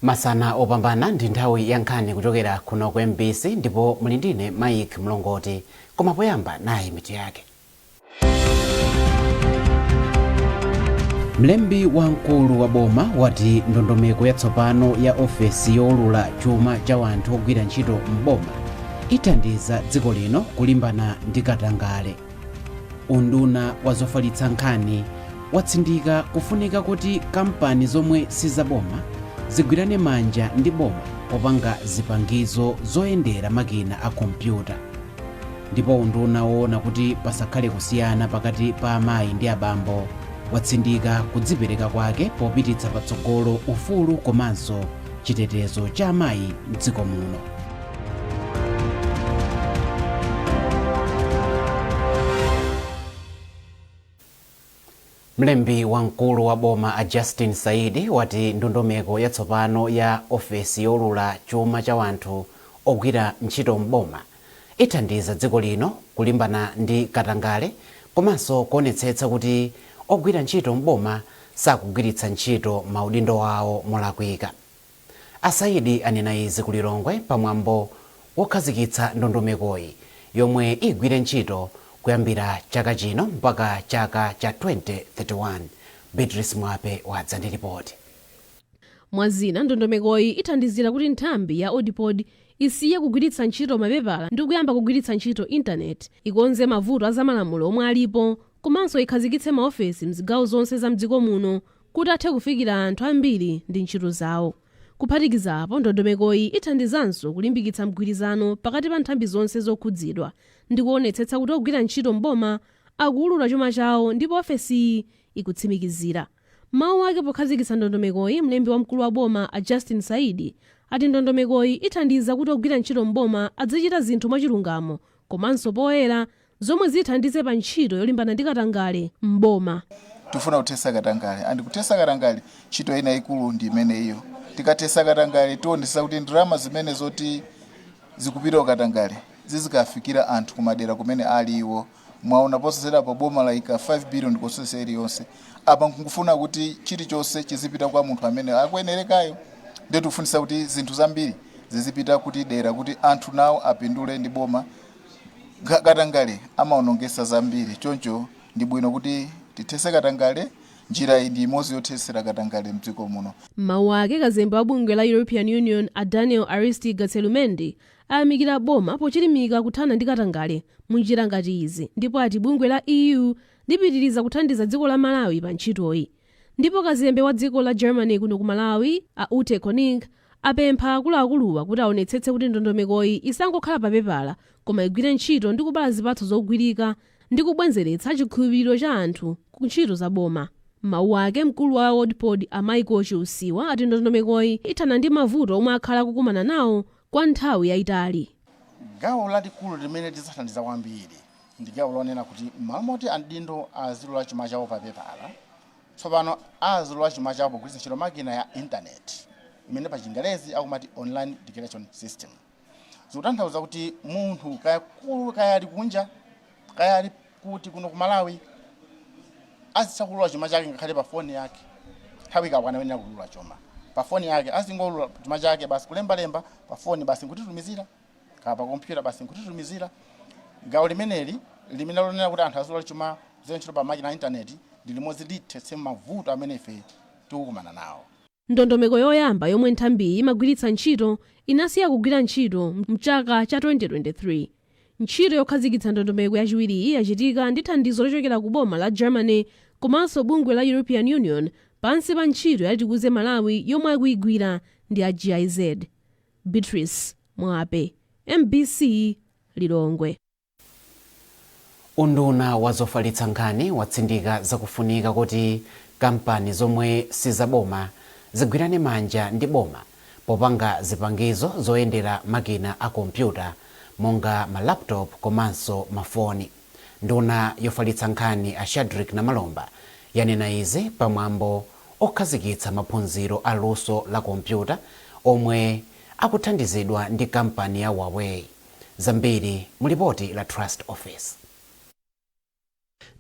Masana opambana, ndi nthawi ya nkhani kuchokera kuno ku MBC ndipo muli ndine Mike Mlongoti. Koma poyamba, nayi mitu yake. Mlembi wamkulu wa boma wati ndondomeko yatsopano ya ofesi yowulula chuma cha anthu ogwira ntchito m'boma ithandiza dziko lino kulimbana ndi katangale. Unduna wa zofalitsa nkhani watsindika kufunika kuti kampani zomwe sizaboma zigwirane manja ndi boma popanga zipangizo zoyendera makina a kompyuta. Ndipo unduna woona kuti pasakhale kusiyana pakati pa amayi ndi abambo watsindika kudzipereka kwake popititsa patsogolo ufulu komanso chitetezo cha amayi mdziko muno. Mlembi wamkulu wa boma a Justin Saidi wati ndondomeko yatsopano ya ofesi yowulula chuma cha anthu ogwira ntchito m'boma ithandiza dziko lino kulimbana ndi katangale komanso kuonetsetsa kuti ogwira ntchito m'boma sakugwiritsa ntchito maudindo awo molakwika. A Saidi anena izi ku Lilongwe pamwambo wokhazikitsa ndondomekoyi yomwe igwire ntchito kuyambira chaka chino mpaka chaka cha 2031. Beatrice Mwape wadza ndi ripoti. Mwazina, ndondomekoyi ithandizira kuti nthambi ya ODPOD isiye kugwiritsa ntchito mapepala ndi kuyamba kugwiritsa ntchito intaneti, ikonze mavuto a zamalamulo omwe alipo, komanso ikhazikitse maofesi mzigawo zonse za mdziko muno kuti athe kufikira anthu ambiri ndi ntchito zawo. Kuphatikiza apo, ndondomekoyi ithandizanso kulimbikitsa mgwirizano pakati pa nthambi zonse zokhudzidwa ndi kuonetsetsa kuti ogwira ntchito m'boma akuwulula chuma chawo ndipo ofesiyi ikutsimikizira. Mawu ake pokhazikitsa ndondomekoyi, mlembi wamkulu wa boma a Justin Saidi ati ndondomekoyi ithandiza kuti ogwira ntchito m'boma azichita zinthu mwachilungamo komanso poyera, zomwe zithandize pa ntchito yolimbana ndi katangale m'boma. Tifuna kuthesa katangale, and kuthesa katangale, ntchito ina ikulu ndi imeneyo. Tikathesa katangale, tionetsetsa kuti ndalama zimene zoti zikupita kukatangale zizikafikira anthu kumadera kumene aliwo. Mwaona, posachedwapa boma layika 5 billion constituency iliyonse. Apa nkungufuna kuti chilichonse chizipita kwa munthu amene akuyenerekayo. Ndiye tikufunisa kuti zinthu zambiri zizipita kuti dera, kuti anthu nawo apindule ndi boma. Katangale amaonongesa zambiri, choncho ndi bwino kuti tithese katangale. Njira iyi ndi imodzi yothesera katangale mdziko muno. Mawu ake, kazembe wa bungwe la European Union a Daniel Aristi Gazelumendi ayamikira boma pochilimika kuthana ndi katangale munjira ngati izi, ndipo ati bungwe la EU lipitiriza kuthandiza dziko la Malawi pa ntchitoyi. Ndipo kazembe wa dziko la Germany kuno ku Malawi a Ute Konig apempha akuluakuluwa kuti aonetsetse kuti ndondomekoyi isangokhala papepala koma igwire ntchito ndi kubala zipatso zogwirika ndi kubwenzeretsa chikhulupiriro cha anthu ku ntchito za boma. Mawu ake, mkulu wa ODPOD a Michael Chiusiwa ati ndondomekoyi ithana ndi mavuto omwe akhala akukumana nawo kwa nthawi yayitali. Gawo lalikulu limene lidzathandiza kwambiri ndi gawo lonena kuti m'malo moti adindo azilula chuma chawo pa pepala, tsopano azilula chuma chawo pogwiritsa ntchito makina ya intaneti, imene pa Chingerezi akumati online declaration system. Zikutanthauza kuti munthu kaya kaya ali kunja, kaya ali kuti, kuno ku Malawi azitha kulula chuma chake ngakhale pa foni yake. Nthawi ikakwana yoyenera kulula chuma, pa foni yake azingolula chuma chake basi, kulembalemba pa foni basi nkutitumizira, kaya pa kompyuta basi nkutitumizira. Gawo limeneli limene lonena kuti anthu azilula chuma kugwiritsa ntchito pa makina a intaneti ndi limodzi lithetse mavuto amene ife tikukumana nawo. Ndondomeko yoyamba yomwe nthambiyi imagwiritsa ntchito inasiya kugwira ntchito mchaka cha 2023. Ntchito yokhazikitsa ndondomeko yachiwiriyi yachitika ndi thandizo lochokera ku boma la Germany komanso bungwe la European Union pansi pa ntchito ya Tikuze Malawi yomwe akuyigwira ndi a GIZ. Beatrice Mwape, MBC, Lilongwe. Unduna wa zofalitsa nkhani watsindika zakufunika kuti kampani zomwe sizaboma zigwirane manja ndi boma popanga zipangizo zoyendera makina a kompyuta monga ma laptop komanso mafoni. Nduna yofalitsa nkhani a Shadric Namalomba yanena izi pamwambo okhazikitsa maphunziro a luso la kompyuta omwe akuthandizidwa ndi kampani ya Huawei. Zambiri mu lipoti la Trust Office.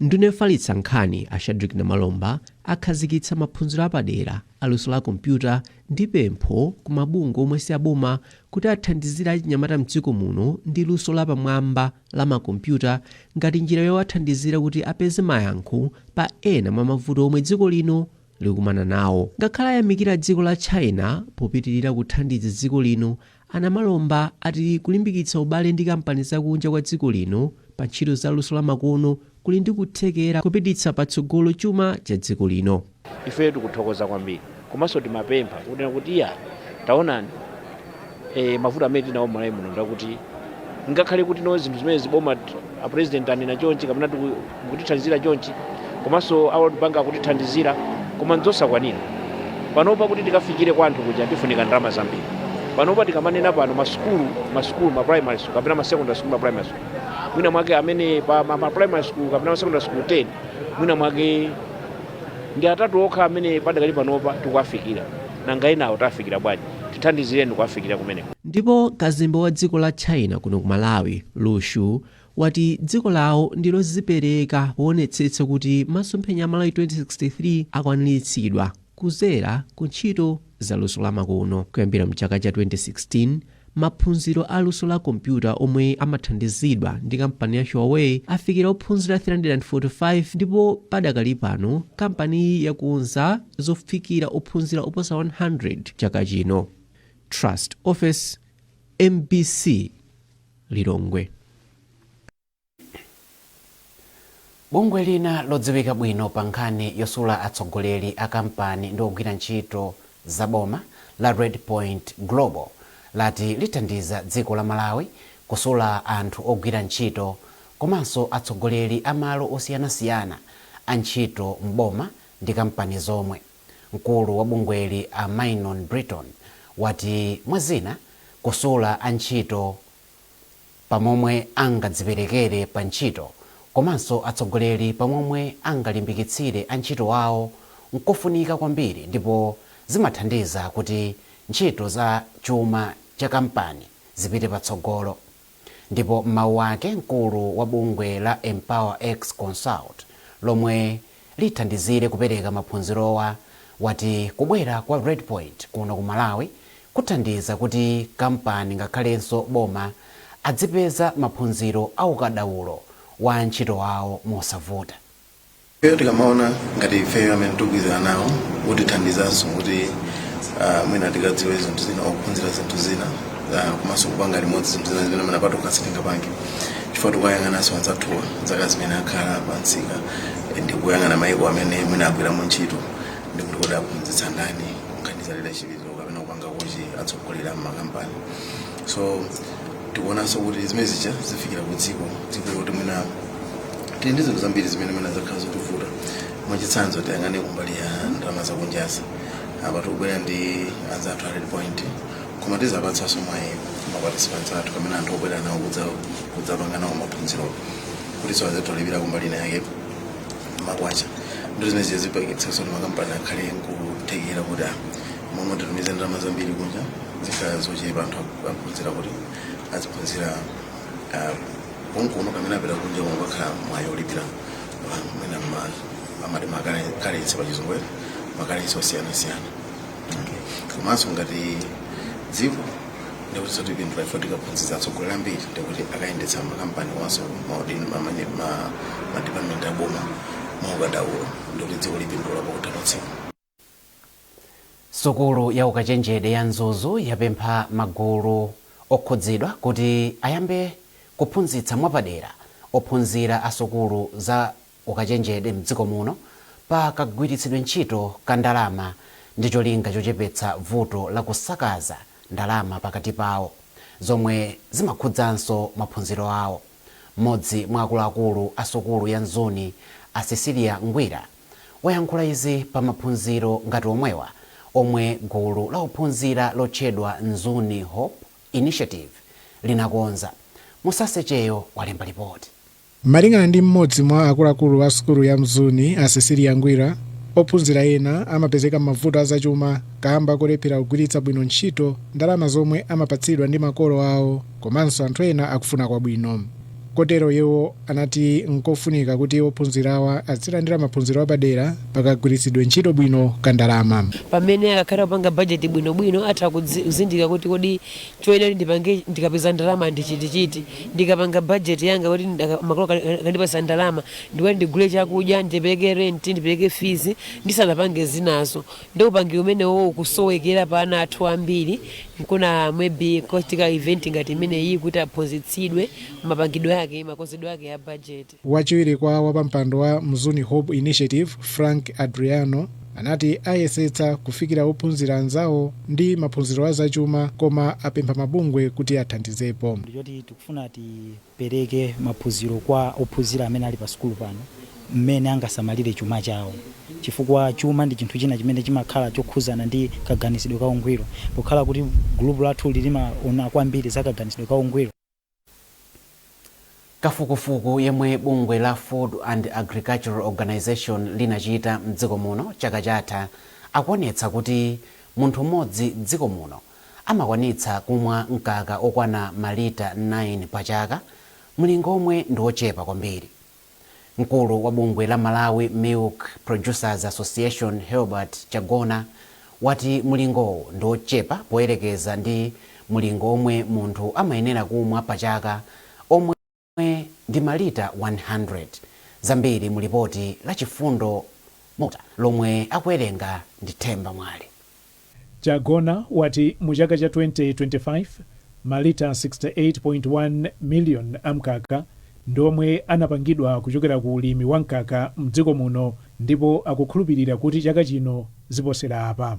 Nduna yofalitsa nkhani a Shadric Namalomba akhazikitsa maphunziro apadera aluso la kompyuta ndi pempho ku mabungwe omwe si aboma kuti athandizire achinyamata mdziko muno ndi luso lapamwamba la makompyuta ngati njira yowathandizira kuti apeze mayankho pa ena mwa mavuto omwe dziko lino likumana nawo. Ngakhale ayamikira dziko la China popitirira kuthandiza dziko lino, a Namalomba ati kulimbikitsa ubale ndi kampani zakunja kwa dziko lino pa ntchito za luso la makono kuli ndi kuthekera kupititsa patsogolo chuma cha dziko lino. Ifeyo tikuthokoza kwambiri, komanso timapempha kunena kuti iya, taonani, mavuto amene tinawo m'Malawi muno ndakuti ngakhale kuti no zinthu zimene ziboma a President anena chonchi kapena mukutithandizira chonchi, komanso a World Bank akutithandizira, koma nzosakwanira. Panopa kuti tikafikire kwa anthu kuja tifunika ndalama zambiri. Panopa tikamanena pano, masukulu ma primary school kapena ma secondary school, ma primary school, mwina mwake amene pa ma primary school kapena ma secondary school 10, mwina mwake ndi atatu okha amene padakali panopa tikuwafikira. Nanga enawo tafikira bwanji? Tithandizireni kuwafikira kumeneko. Ndipo kazembe wa dziko la China kuno ku Malawi, Lu Xu, wati dziko lawo ndi lozipereka poonetsetsa kuti masomphenya a Malawi 2063 akwaniritsidwa kuzera ku ntchito za luso la makono. Kuyambira mchaka cha 2016, maphunziro a luso la kompyuta omwe amathandizidwa ndi kampani ya Huawei afikira ophunzira 345, ndipo padakali pano kampaniyi yakonza zofikira ophunzira oposa 100 chaka chino. Trust Office, MBC, Lilongwe. Bungwe lina lodziwika bwino pa nkhani yosula atsogoleri a kampani ndi ogwira ntchito zaboma la Red Point Global lati lithandiza dziko la Malawi kusula anthu ogwira ntchito komanso atsogoleri a malo osiyanasiyana a ntchito m'boma ndi kampani zomwe. Mkulu wa bungweli a Mainon Britton wati mwazina, kusula antchito pamomwe angadziperekere pa ntchito komanso atsogoleri pamomwe angalimbikitsire antchito awo nkofunika kwambiri ndipo zimathandiza kuti ntchito za chuma cha kampani zipite patsogolo. Ndipo m'mawu ake, mkulu wa bungwe la Empower X Consult lomwe lithandizire kupereka maphunzirowa wati kubwera kwa Red Point kuno ku Malawi kuthandiza kuti kampani ngakhalenso boma adzipeza maphunziro aukadaulo wa antchito awo mosavuta. Ifeyo tikamaona ngati ifeyo amene tikugwirizana nawo kutithandizanso kuti mwina tikadziwe zinthu zina, ophunzira zinthu zina, komanso kupanga limodzi zinthu zina zimene mwina patokha sitingapange, chifukwa tikuyang'ananso anzathuwa zaka zimene akhala pansika ndi kuyang'ana maiko amene mwina agwiramo ntchito ndi kuti kodi aphunzitsa ndani nkhani za leadership izo kapena kupanga coach atsogoleri a makampani. So tikuonanso kuti zimene zija zifikira ku dziko loti mwina tili ndi zinthu zambiri zimene mwina zakhala zotivuta. Mwachitsanzo, tiyang'ane kumbali ya ndalama zakunjazi. Apa tikubwera ndi anzathu a Red Point, koma tizapatsanso mwayi ma participants athu kapena anthu obwera nawo kudzapanga nawo maphunziro kuti so azitolipira kumbali ina yake makwacha. Ndo zimene zija zipangitsanso kuti makampani akhale nkuthekera kuti momwe titumize ndalama zambiri kunja zikhala zochepa, anthu aphunzira kuti aziphunzira konkuno kamene apita kunja komwe pakhala mwayi olipira mwina amati ma currency pachizungu, ma currency osiyanasiyana. Komanso ngati dziko ndikuti sotipindula ifo tikaphunzitsa atsogoleri ambiri ndikuti akayendetsa makampani komanso ma department aboma mwaukadaulo, ndikuti dziko lipindula pakutha pa tsiku. Sukulu ya ukachenjede ya Mzuzu yapempha magulu okhudzidwa kuti ayambe kuphunzitsa mwapadera ophunzira a sukulu za ukachenjede mdziko muno pa kagwiritsidwe ntchito ka ndalama ndi cholinga chochepetsa vuto la kusakaza ndalama pakati pawo zomwe zimakhudzanso maphunziro awo. Mmodzi mwa akuluakulu a sukulu ya Mzuni, a Cecilia Ngwira, wayankhula izi pa maphunziro ngati omwewa omwe gulu la ophunzira lotchedwa Mzuni Hope Initiative linakonza. Musasecheyo walemba ripoti. Malingana ndi mmodzi mwa akuluakulu a sukulu ya Mzuni, a Cecilia Ngwira, ophunzira ena amapezeka m'mavuto azachuma kamba kolephera kugwiritsa bwino ntchito ndalama zomwe amapatsidwa ndi makolo awo komanso anthu ena akufuna kwabwino. Kotero iwo anati nkofunika kuti ophunzirawa azilandira maphunziro apadera pakagwiritsidwe ntchito bwino kandalama. Pamene akakhala kupanga bajeti bwinobwino, atha kuzindika kuti kodi choyenera ndipange ndikapeza ndalama ndichitichiti. Ndikapanga bajeti yanga kuti makolo akandipasa ndalama, ndikuti ndigule chakudya, ndipereke rent, ndipereke fees, ndisanapange zinazo. Ndi upangiri umenewo ukusowekera pa ana athu ambiri. Nkuna maybe kochitika event ngati imeneyi kuti aphunzitsidwe mapangidwe ake, makonzedwe ake ya bajeti. Wachiwiri kwa wapampando wa Mzuni Hope Initiative, Frank Adriano, anati ayesetsa kufikira ophunzira anzawo ndi maphunziro a zachuma, koma apempha mabungwe kuti athandizepo. Ndichoti tikufuna tipereke maphunziro kwa ophunzira amene ali pa sukulu pano mmene angasamalire chuma chawo, chifukwa chuma ndi chinthu china chimene chimakhala chokhuzana ndi kaganizidwe ka ungwiro, pokhala kuti gulupu lathu limaona kwambiri za kaganizidwe ka ungwiro. Kafukufuku yemwe bungwe la Food and Agricultural Organization linachita mdziko muno chaka chatha akuonetsa kuti munthu mmodzi mdziko muno amakwanitsa kumwa mkaka okwana malita 9 pa chaka, mlingo omwe ndi wochepa kwambiri. Mkulu wa bungwe la Malawi Milk Producers Association, Herbert Chagona, wati mlingowu ndi wochepa poyerekeza ndi mlingo omwe munthu amayenera kumwa pa chaka, omwe ndi malita 100. Zambiri mu lipoti la Chifundo Mota lomwe akuwerenga ndi Themba Mwale. Chagona wati mu chaka cha 2025 malita 68.1 million amkaka ndiomwe anapangidwa kuchokera ku ulimi wa mkaka mdziko muno, ndipo akukhulupirira kuti chaka chino ziposera apa.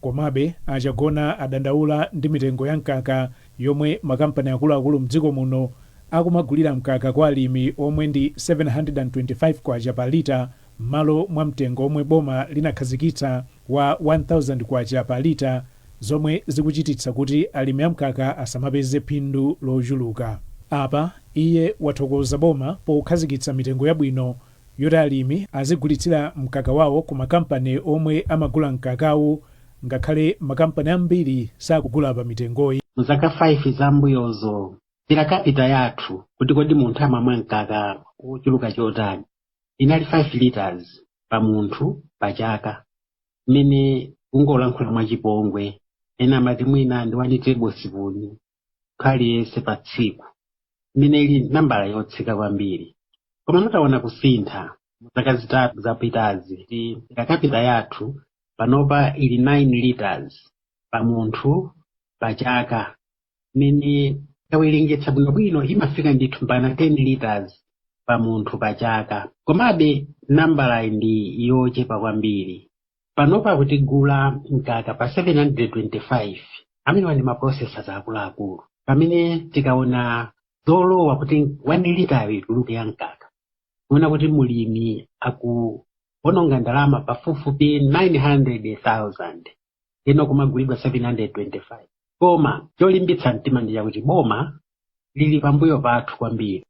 Komabe Achagona adandaula ndi mitengo ya mkaka yomwe makampani akuluakulu mdziko muno akumagulira mkaka kwa alimi, omwe ndi 725 kwacha pa lita m'malo mwa mtengo omwe boma linakhazikitsa wa 1000 kwacha pa lita, zomwe zikuchititsa kuti alimi amkaka asamapeze phindu lochuluka. Apa iye wathokoza boma pokhazikitsa mitengo yabwino yoti alimi azigulitsira mkaka wawo ku makampani omwe amagula mkakawu, ngakhale makampani ambiri sakugula pa mitengoyi. Muzaka 5 zambuyozo, per capita yathu kuti kodi munthu amamwa mkaka wochuluka chotani inali 5 liters pa munthu pa chaka, mmene kungolankhula mwachipongwe ena amati mwina ndi 1 tablespoon aliyense pa tsiku, imene ili nambala yotsika kwambiri. Koma mutaona kusintha muzaka 3 zapitazi kuti per capita yathu panopa ili 9 liters pa munthu pa chaka, imene tawerengetsa bwinobwino imafika ndithu mpaka 10 liters pa munthu pa chaka. Komabe nambala ndi yochepa kwambiri. Panopa kutigula mkaka pa 725, amenewa ndi ma processors akuluakulu, pamene tikaona zolowa kuti 1 liter ituluke ya mkaka, kuona kuti mulimi akuononga ndalama pafupifupi 900,000, ino kumagulidwa 725. Koma cholimbitsa mtima ndi chakuti boma lili pambuyo pathu kwambiri.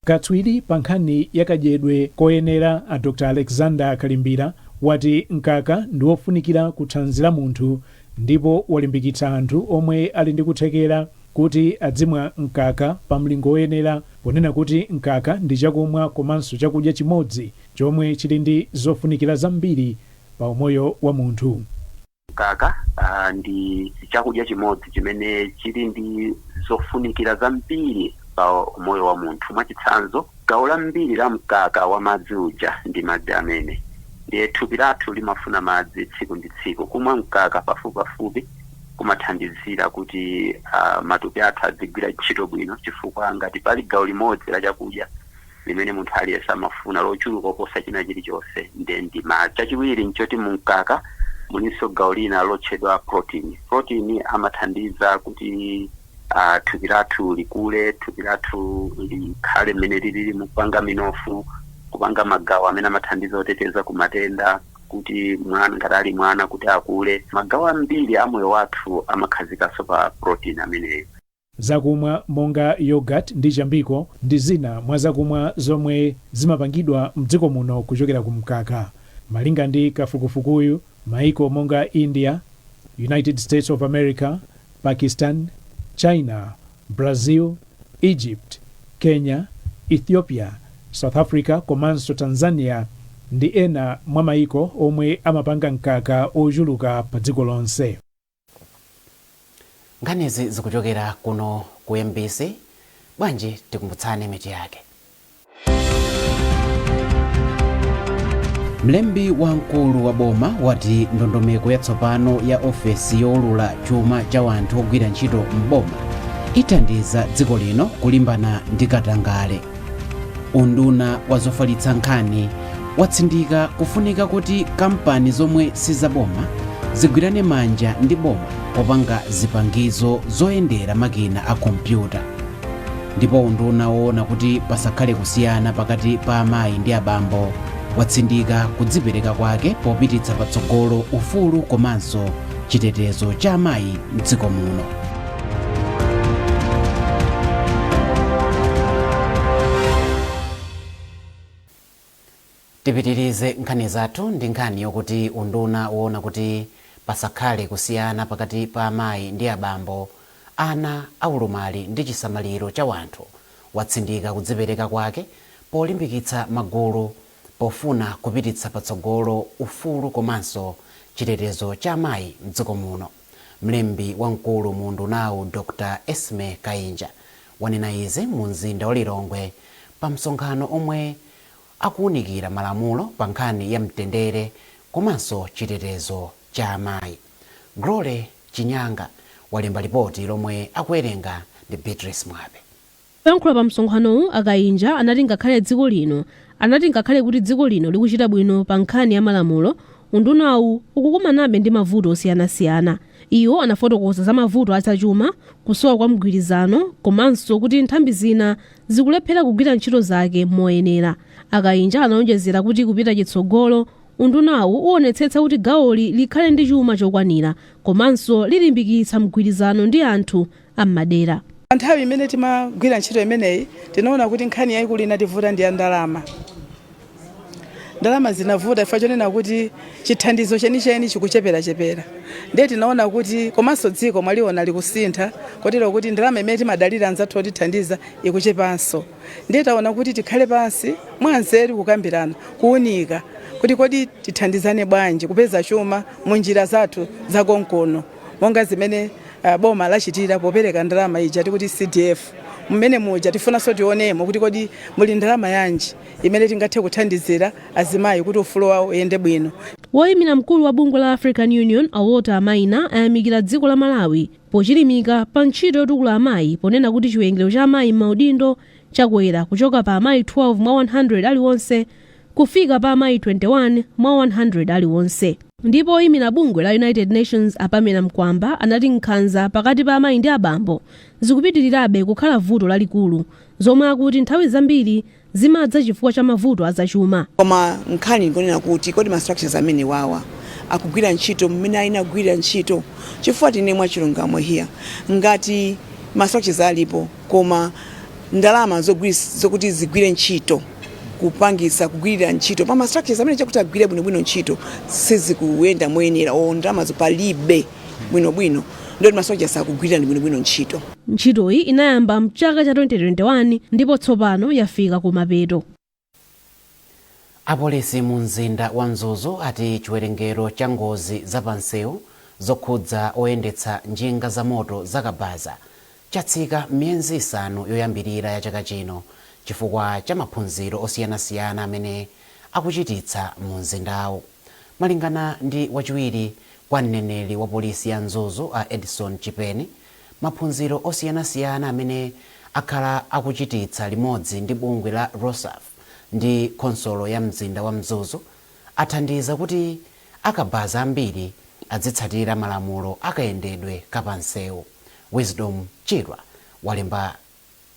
Katswiri pa nkhani yakadyedwe koyenera a Dr Alexander Kalimbira wati mkaka ndi wofunikira kuthanzi la munthu, ndipo walimbikitsa anthu omwe ali ndi kuthekera kuti adzimwa mkaka pa mlingo woyenera, ponena kuti mkaka ndi chakumwa komanso chakudya chimodzi chomwe chili ndi zofunikira zambiri pa umoyo wa munthu. Mkaka ndi chakudya chimodzi chimene chili ndi zofunikira zambiri pa umoyo wa munthu. Mwachitsanzo, gawo lambiri la mkaka wa madzi uja ndi madzi amene, ndiye thupi lathu limafuna madzi tsiku ndi tsiku. Kumwa mkaka pafupipafupi kumathandizira kuti matupi athu adzigwira ntchito bwino, chifukwa ngati pali gawo limodzi la chakudya limene munthu aliyense amafuna lochuluka kuposa china chilichonse, ndiye ndi madzi. Chachiwiri nchoti mumkaka mulinso gawo lina lotchedwa protein. Protein amathandiza kuti thupi lathu likule, thupi lathu likhale mmene lilili, mukupanga minofu, kupanga magawo amene amathandiza kuteteza ku matenda, kuti mwana ngati ali mwana kuti akule. Magawo ambiri a moyo wathu amakhazikanso pa protein ameneyo. Zakumwa monga yogurt ndi chambiko ndi zina mwa zakumwa zomwe zimapangidwa mdziko muno kuchokera ku mkaka. Malinga ndi kafukufukuyu, maiko monga India, United States of America, Pakistan, China, Brazil, Egypt, Kenya, Ethiopia, South Africa komanso Tanzania ndi ena mwa mayiko omwe amapanga mkaka ochuluka pa dziko lonse. Nkhanizi zikuchokera kuno ku MBC. Bwanji tikumbutsane mitu yake. Mlembi wamkulu wa boma wati ndondomeko yatsopano ya ofesi yowulula chuma cha wanthu ogwira ntchito m'boma ithandiza dziko lino kulimbana ndi katangale. Unduna wa zofalitsa nkhani watsindika kufunika kuti kampani zomwe sizaboma zigwirane manja ndi boma popanga zipangizo zoyendera makina a kompyuta. Ndipo unduna woona kuti pasakhale kusiyana pakati pa amayi ndi abambo watsindika kudzipereka kwake popititsa patsogolo ufulu komanso chitetezo cha amayi mdziko muno. Tipitirize nkhani zathu ndi nkhani yokuti unduna woona kuti pasakhale kusiyana pakati pa amayi ndi abambo, ana aulumali ndi chisamaliro cha wanthu watsindika kudzipereka kwake polimbikitsa magulu pofuna kupititsa patsogolo ufulu komanso chitetezo cha amayi mdziko muno. Mlembi wamkulu mu undunawu Dr Esme Kainja wanena izi mu mzinda wa Lilongwe pa msonkhano omwe akuunikira malamulo pa nkhani ya mtendere komanso chitetezo cha amayi. Glory Chinyanga walemba lipoti lomwe akuwerenga ndi Beatrice Mwape. Poyankhula pa msonkhanowu, a Kainja anati ngakhale dziko lino anati ngakhale kuti dziko lino likuchita bwino pa nkhani ya malamulo, undunawu ukukumanabe ndi mavuto osiyanasiyana. Iwo anafotokoza za mavuto a zachuma, kusowa kwa mgwirizano komanso kuti nthambi zina zikulephera kugwira ntchito zake moyenera. A Kainja anaonjezera kuti kupita chitsogolo, undunawu uwonetsetsa kuti gawoli likhale ndi chuma chokwanira komanso lilimbikitsa mgwirizano ndi anthu a m'madera. Pa nthawi imene timagwira ntchito imeneyi, tinaona kuti nkhani yaikulu inativuta ndi ya ndalama. Ndalama zinavuta chifukwa chonena kuti chithandizo chenicheni chikucheperachepera. Ndiye tinaona kuti komanso dziko mwaliona likusintha kotero kuti ndalama imene timadalira anzathu otithandiza ikuchepanso. Ndiye taona kuti tikhale pansi mwanzeru kukambirana, kuunika kuti kodi tithandizane bwanji kupeza chuma mu njira zathu za konkuno monga zimene boma lachitira popereka ndalama ija tikuti CDF. Mmene muja tifunanso tionemo kuti kodi muli ndalama yanji imene tingathe kuthandizira azimayi kuti ufulu wawo uyende bwino. Woyimira mkulu wa bungwe la African Union a Walter Maina ayamikira dziko la Malawi pochilimika pa ntchito yotukula amayi ponena kuti chiwerengero cha amayi m'maudindo chakwera kuchoka pa amayi 12 mwa 100 aliwonse kufika pa amayi 21 mwa 100 aliwonse. Ndipo oyimira bungwe la United Nations a Pamela Mkwamba anati nkhanza pakati pa amayi ndi abambo zikupitirirabe kukhala vuto lalikulu zomwe akuti nthawi zambiri zimadza chifukwa cha mavuto azachuma. Koma nkhani nkunena kuti kodi ma structures amenewawa akugwira ntchito mmene ayenera kugwirira ntchito? Chifukwa tinene mwachilungamo here, ngati ma structures alipo koma ndalama zokuti zigwire ntchito kupangisa kugwirira ntchito pa ma structures amene chakuti agwire bwinobwino ntchito sizikuyenda moyenera or ndalamazo palibe bwinobwino, ndoti ma structures sakugwirira bwinobwino ntchito. Ntchitoyi inayamba mchaka cha 2021 ndipo tsopano yafika kumapeto. Apolisi mu mzinda wa Mzuzu ati chiwerengero cha ngozi za pamsewu zokhudza oyendetsa njinga za moto za kabaza chatsika m'miyezi 5 yoyambirira ya chaka chino chifukwa cha maphunziro osiyanasiyana amene akuchititsa mu mzindawu. Malingana ndi wachiwiri kwa mneneri wa polisi ya Mzuzu a Edson Chipeni, maphunziro osiyanasiyana amene akhala akuchititsa limodzi ndi bungwe la Rosaf ndi khonsolo ya mzinda wa Mzuzu athandiza kuti akabaza ambiri adzitsatira malamulo akayendedwe ka pamsewu. Wisdom Chirwa walemba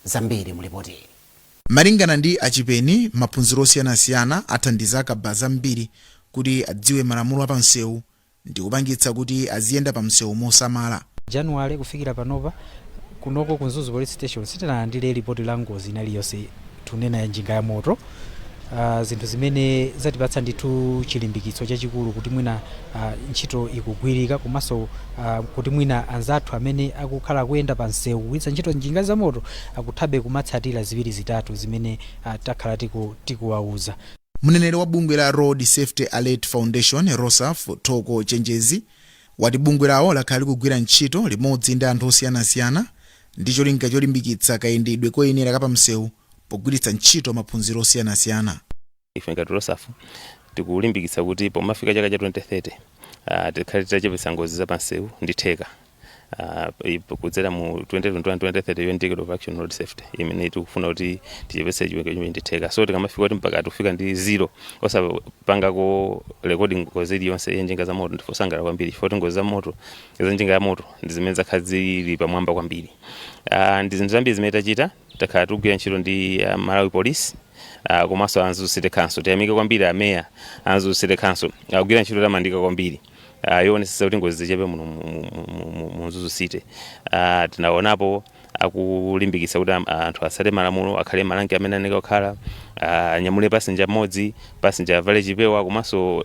zambiri mu lipotili. Malingana ndi a Chipeni, maphunziro osiyanasiyana athandiza akabaza ambiri kuti adziwe malamulo a pamsewu ndikupangitsa kuti aziyenda pamsewu mosamala. January kufikira panopa, kunoko ku Mzuzu Police Station sitinalandire lipoti la ngozi ina iliyonse tunena ya njinga ya moto. Zinthu zimene zatipatsa ndithu chilimbikitso chachikulu kuti mwina ntchito ikugwirika, komanso kuti mwina anzathu amene akukhala kuyenda pa msewu kugwiritsa ntchito njinga za moto akuthabe kumatsatira ziwiri zitatu zimene takhala tikuwauza. Mneneri wa bungwe la Road Safety Alert Foundation, ROSAF, Thoko Chenjezi, wati bungwe lawo lakhala likugwira ntchito limodzi ndi anthu osiyanasiyana ndi cholinga cholimbikitsa kayendedwe koyenera kapamsewu pogwiritsa ntchito maphunziro osiyanasiyana. Ife ngati ROSAF tikulimbikitsa kuti pomafika chaka cha 2030 tikhale titachepetsa ngozi zapamsewu ndi theka kudzera mu 2021-2030 UN Decade of Action Road Safety, imene tikufuna kuti tichepetse chiwerengero chimene ndi theka. So tikamafika kuti mpaka tikufika ndi zero, osapangako recording ngozi iliyonse ya njinga za moto, ndife osangalala kwambiri, chifukwa kuti ngozi za moto, za njinga ya moto, ndi zimene zakhala zili pamwamba kwambiri. Ndi zinthu zambiri zimene tachita. Takhala tikugwira ntchito ndi Malawi Police komanso a Mzuzu City Council. Tiyamike kwambiri ameya a Mzuzu City Council, akugwira ntchito yotamandika kwambiri yoonetsetsa kuti ngozi zichepe muno mu Mzuzu City. Tinaonapo akulimbikitsa kuti anthu atsate malamulo, akhale ma rank amene ayenera kukhala, anyamule passenger mmodzi, passenger avale chipewa, komanso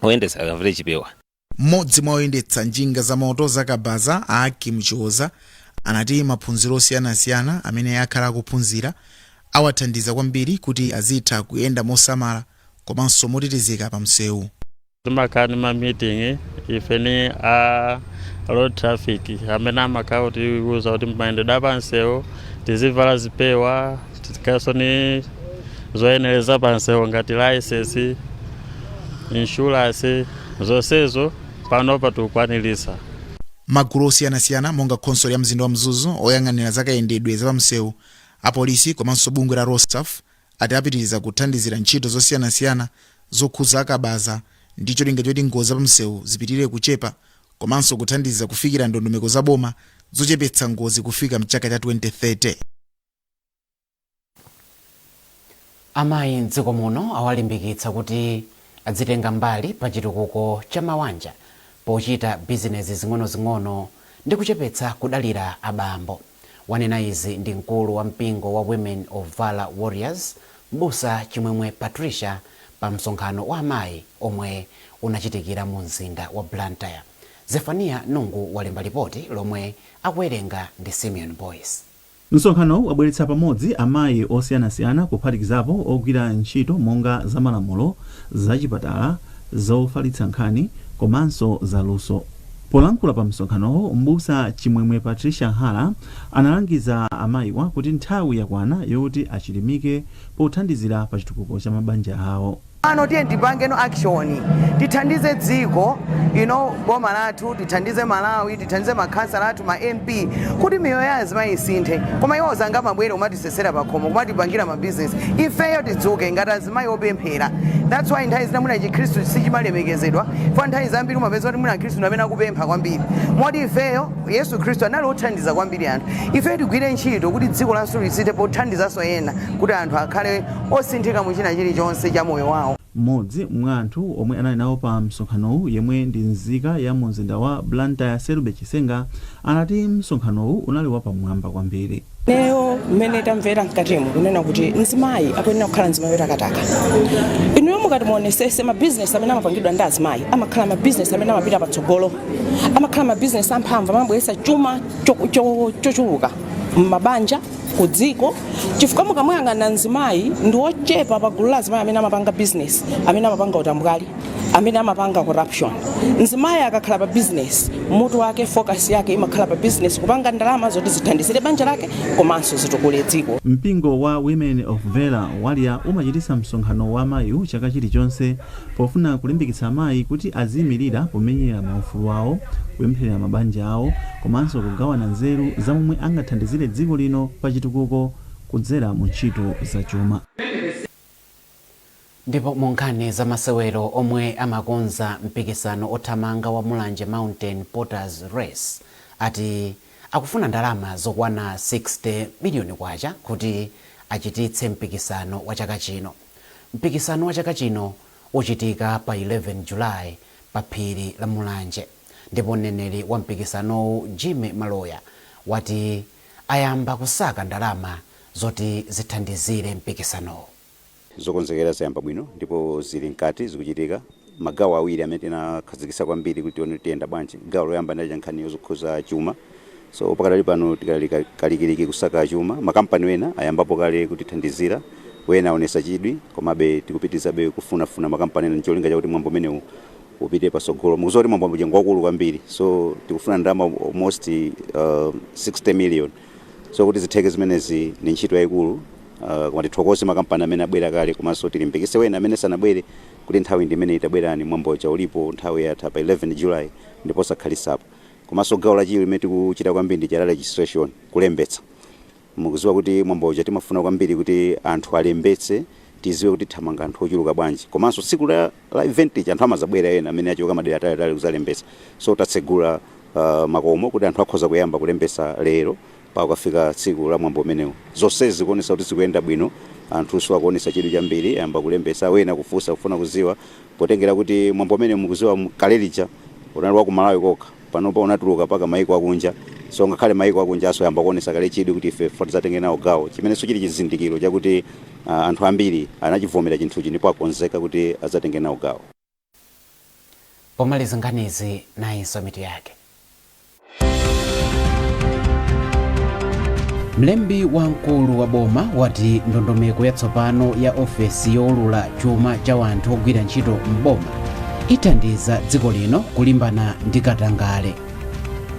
oyendetsa avale chipewa. Mmodzi mwa oyendetsa njinga za moto za kabaza, a Akim Chioza, anati maphunziro osiyanasiyana amene akhala akuphunzira awathandiza kwambiri kuti azitha kuyenda mosamala komanso motetezeka pa msewu. Timakhala ndi ma meeting ife ni a road traffic amene amakhala kutiuza kuti mayendedwe apansewu tizivala zipewa, tikhalenso ni zoyenereza pansewu ngati license, insurance, zonsezo panopa tikukwanirisa. Magulu osiyanasiyana monga khonsolo ya mzinda wa Mzuzu, oyang'anira zakayendedwe zapamsewu, apolisi komanso bungwe la ROSAF ati apitiriza kuthandizira ntchito zosiyanasiyana zokhudza akabaza ndi cholinga choti ngozi zapamsewu zipitirire kuchepa komanso kuthandiza kufikira ndondomeko za boma zochepetsa ngozi kufika mchaka cha 2030. Amayi mdziko muno awalimbikitsa kuti adzitenga mbali pa chitukuko cha mawanja pochita bizinezi zing'onozing'ono ndi kuchepetsa kudalira abambo. Wanena izi ndi mkulu wa mpingo wa Women of Valor Warriors, M'busa Chimwemwe Patricia, pa msonkhano wa amayi omwe unachitikira mu mzinda wa Blantyre. Zephania Nungu walemba lipoti lomwe akuwerenga ndi Simeon Boyce. Msonkhanowu wabweretsa pamodzi amayi osiyanasiyana kuphatikizapo ogwira ntchito monga zamalamulo, zachipatala, zofalitsa nkhani komanso zaluso. Polankhula pa msonkhanowo, M'busa Chimwemwe Patricia Hara analangiza amayiwa kuti nthawi yakwana yoti achilimike pothandizira pa chitukuko cha mabanja awo. Pano tiye tipangeno action, tithandize dziko boma lathu, tithandize Malawi, tithandize makhansala athu, ma MP, kuti miyoyo ya azimayi isinthe. Koma iwo sangamabwere kumatisesera pakhomo, kumatipangira ma business. Ifeyo tidzuke ngati azimayi opemphera. That's why nthawi zina mwina Chikhristu sichimalemekezedwa, chifukwa nthawi zambiri umapeza kuti mwina Akhristu ndi amene akupempha kwambiri. Moti ifeyo, Yesu Khristu anali othandiza kwambiri anthu. Ifeyo tigwire ntchito kuti dziko lathu lisinthe pothandizanso ena kuti anthu akhale osinthika mu china chilichonse cha moyo wawo. Mmodzi mwa anthu omwe anali nawo pa msonkhanowu yemwe ndi nzika ya mu mzinda wa Blantyre, Selube Chisenga, anati msonkhanowu unali wapamwamba kwambiri. Ineyo mmene tamvera mkatimu kunena kuti mzimayi akuyenera kukhala mzimayi wotakataka. Inuyo mukati muonesese, mabizinesi amene amapangidwa ndi azimayi amakhala mabizinesi amene amapita patsogolo, amakhala mabizinesi amphamvu, amabweretsa chuma chochuluka m'mabanja, ku dziko, chifukwa mukamuyang'ana mzimayi ndi wochepa pa gulu la azimayi amene amapanga business amene amapanga utambwali, amene amapanga corruption. Mzimayi akakhala pa business, mutu wake, focus yake imakhala pa business, kupanga ndalama zoti zithandizire banja lake komanso zitukule dziko. Mpingo wa Women of Valor Warrior umachititsa msonkhano wa amayiwu chaka chilichonse pofuna kulimbikitsa amayi kuti aziyimirira pomenyera maufulu awo, kupempherera mabanja awo komanso kugawana nzeru za momwe angathandizire dziko lino pa chitukuko kudzera mu ntchito za chuma. Ndipo mu nkhani za masewero, omwe amakonza mpikisano othamanga wa Mulanje Mountain Porters Race ati akufuna ndalama zokwana 60 miliyoni kwacha kuti achititse mpikisano wa chaka chino. Mpikisano wa chaka chino uchitika pa 11 July pa phiri la Mulanje. Ndipo mneneri wa mpikisanowu, Jimmy Maloya, wati ayamba kusaka ndalama zoti zithandizire mpikisanowu. Zokonzekera zayamba bwino ndipo zili mkati, zikuchitika. Magawo awiri amene tinakhazikitsa kwambiri kuti tione tiyenda bwanji. Gawo loyamba ndali nkhani yozokhuza chuma. So pakadali pano tikali kalikiliki kusaka chuma. Makampani wena ayambapo kale kutithandizira, wena aonesa chidwi, komabe tikupitirizabe kufunafuna makampani ena ncholinga chakuti mwambo umenewu upite pasogolo. Mukudziwa kuti mwambo uja ngwakulu kwambiri, so tikufuna ndalama almost 60 million. So kuti zitheke zimenezi ni ntchito yayikulu. Koma tithokoze makampani amene abwera kale, komanso tilimbikitse wena amene sanabwere kuti nthawi ndi imene itabwerani. Mwambo uja ulipo, nthawi yatha pa 11 July ndipo sakhalisapo. Komanso gawo lachiwiri limene tikuchita kwambiri ndi cha registration, kulembetsa. Mukudziwa kuti mwambo uja timafuna kwambiri kuti anthu alembetse, tiziwe kuti thamanga anthu ochuluka bwanji. Komanso tsiku la event ija anthu amazabwera ena amene achoka madera ataliatali kuzalembetsa. So tatsegula makomo kuti anthu akhoza kuyamba kulembetsa lero pakafika tsiku la mwambo umenewu. Zonsezi zikuonesa kuti zikuyenda bwino. Anthu akuonesa chidwi chambiri, ayamba kulembetsa, wena kufunsa, kufuna kuziwa, potengera kuti mwambo umene mukuziwa kale lija unali wa ku Malawi kokha, panopa unatuluka paka maiko akunja. So ngakhale maiko akunja aso ayamba kuonesa kale chidwi kuti ife tidzatenge nawo gawo, chimenenso chili chizindikiro chakuti anthu ambiri anachivomera chinthuchi ndipo akonzeka kuti adzatenge nawo gawo. Pomaliza nkhanizi, nayinso mitu yake. Mlembi wamkulu wa boma wati ndondomeko yatsopano ya ofesi yowulula chuma cha wanthu ogwira ntchito m'boma ithandiza dziko lino kulimbana ndi katangale.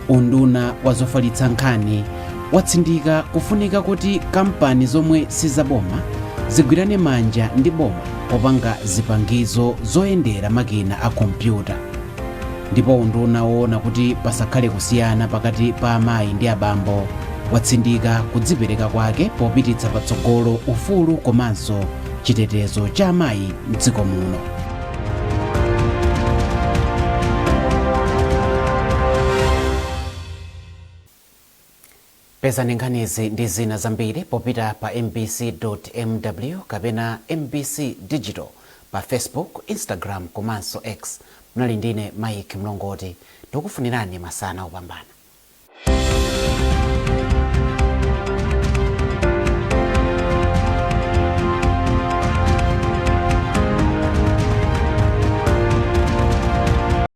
Unduna wa zofalitsa nkhani watsindika kufunika kuti kampani zomwe sizaboma zigwirane manja ndi boma popanga zipangizo zoyendera makina a kompyuta. Ndipo unduna woona kuti pasakhale kusiyana pakati pa amayi ndi abambo watsindika kudzipereka kwake popititsa patsogolo ufulu komanso chitetezo cha amayi mdziko muno. Pezani nkhanizi ndi zina zambiri popita pa mbc.mw kapena MBC Digital pa Facebook, Instagram komanso X. Munali ndine Mike Mlongoti, ndikufunirani masana opambana.